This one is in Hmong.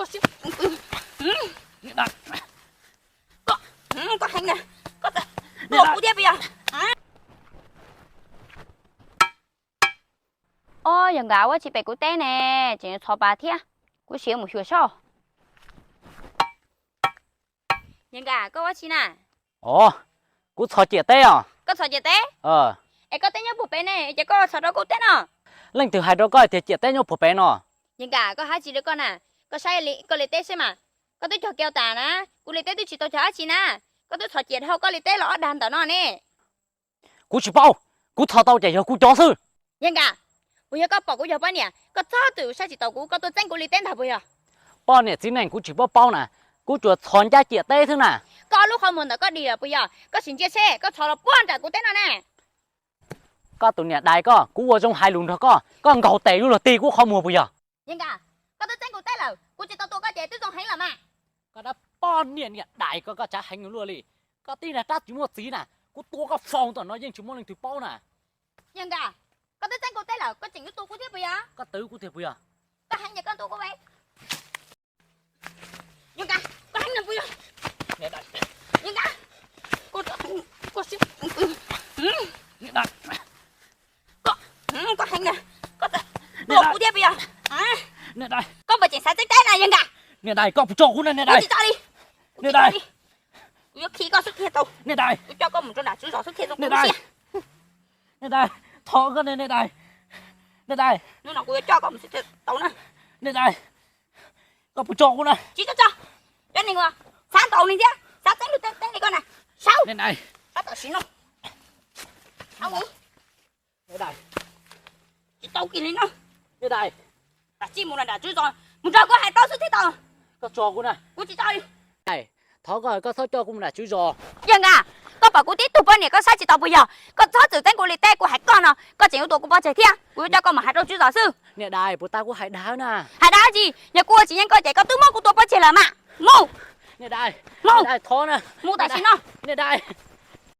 Koj, koj heev na, koj tua kuv thiab puas yog? Ob, yawg nkawd ua tsis pem kuv teb ne, tseem yuav txhov pas thiab. Kuv sim mus xyuas saib. Yawg nkawd, koj ua tsi na? Os, kuv txhov ciam teb os. Koj txhov ciam teb? Es koj teb nyob puag pem ne, ces koj txhov rau kuv teb no? Leej twg hais rau koj tias ciam teb nyob puag pem no? Yawg nkawd, koj hais tsi rau koj na? Koj saib koj li teb seb mas. Koj twb cog kiag tas na, kuv li teb twb tsis tau cog dab tsi na. Koj twb txhov ciam dhau koj li teb los ob dag ntawm no ne. Kuv tsis paub, kuv txhov tau ces yog kuv cov xwb. Yawg nkawd, puas yog koj pom kuv yog poj niam, koj txhob txwm saib tsis taus kuv, koj tuaj txeeb kuv li teb ntag puas yog? Poj niam txiv neej kuv tsis paub paub na, kuv tsuas txhov ncaj ciam teb xwb na. Koj lub qhov muag ntawm koj dig lawm puas yog? Koj sim ntsia seb koj txhov los puag nram kuv teb no na. Koj tus niam dais koj, kuv ua zoo hais lus nrog koj, koj nkaug tes yuav luag tig kuv qhov muag puas yog? Yawg nkawd, koj twb txeeb kuv teb lawm, kuv tsis tau tua koj ces twb zoo heev lawm mas. Koj dab poj niam niam dais koj, koj tsav heev luaj li. Koj tib rab tsis muaj txiv na, kuv tua koj faus tom no yeej tsis muaj leej twg paub na. Yawg nkawd, koj twb txeeb kuv teb lawm, koj tseem yuav tua kuv thiab puas yog? Koj twv kuv tiag puas yog? Koj heev ces koj tua kuv. Yawg nkawd, koj heev no puas yog? Yawg nkawd, koj, koj heev na, koj tua kuv thiab puas yog? Koj puas tseem xav txeeb teb na yawg nkawd? Niam dais, koj puas tso kuv na niam dais? Kuv tsis tso li. Kuv tsis tso li. Kuv yuav khi koj xwb thiaj tau. Niam dais, kuv coj koj mus rau nram tswv zos xwb thiaj zoo. Niam dais, thov koj ne niam dais. Niam dais, hnub no kuv yuav coj koj mus xwb thiaj tau na. Niam dais, koj puas tso kuv na? Tsis tso, tso. Cov neeg uas xav ntaus neeg thiab xav txeeb luag teb li koj na, saib. Niam dais, sab tom sim no. Niam dais, tsis tau kiag li no. Niam dais, tam sim mus nram tswv zos mus nrog kuv hais tau xwb thiaj tau. Koj tso kuv na. Kuv tsis tso li. Thov koj, koj txhob coj kuv mus nram tswv zos. Yawg nkawd, koj pom kuv tib tug poj niam koj saib tsis taus puas yog? Koj txhob txwm txeeb kuv li teb, kuv hais koj no koj tseem yuav tua kuv pov tseg thiab. Kuv yuav coj koj mus hais rau tswv zos xwb. Niam dais, puas tas kuv hais dag na? Hais dag tsi? Yog kuv ua tsis yeej koj ces koj twb muab kuv tua pov tseg lawm mas. Mus, mus, thov na, mus tam sim no. Niam dais,